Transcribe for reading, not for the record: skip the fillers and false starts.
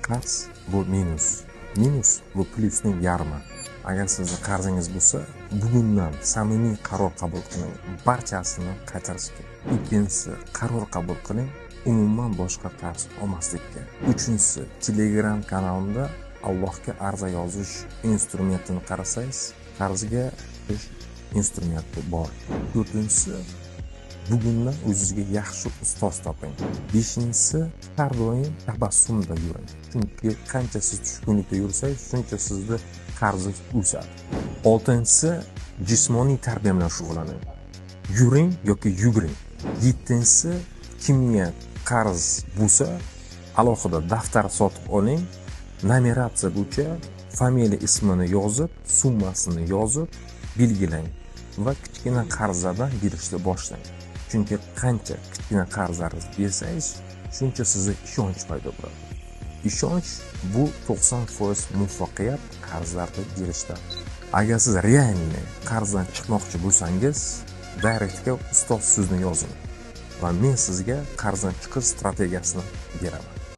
Qarz bu minus, minus bu plyusning yarmi. Agar sizni qarzingiz bo'lsa, bugundan samimiy qaror qabul qiling, barchasini qaytarishga. Ikkinchisi, qaror qabul qiling, umuman boshqa qarz olmaslikka. Uchinchisi, Telegram kanalimda Allohga arza yozish instrumentini qarasangiz, qarzga instrumenti bor. To'rtinchisi, bugundan o'zingizga yaxshi ustoz toping. Beshinchisi, har doim tabassumda yuring. Chunki qancha siz tushkunlikda yursangiz, shuncha sizni qarzingiz o'sadi. Oltinchisi, jismoniy tarbiya bilan shug'ullaning. Yuring yoki yuguring. Yettinchisi, kimga qarz bo'lsa, alohida daftar sotib oling, numeratsiya bo'yicha familiya ismini yozib, summasini yozib belgilang va kichkina qarzlardan berishni boshlang. Chunki qancha kichkina qarzlaringizni bersangiz, shuncha sizda ishonch paydo bo'ladi. Ishonch bu 90% muvaffaqiyat qarzlarni berishda. Agar siz realniy qarzdan chiqmoqchi bo'lsangiz, direktga ustoz so'zini yozing va men sizga qarzdan chiqish strategiyasini beraman.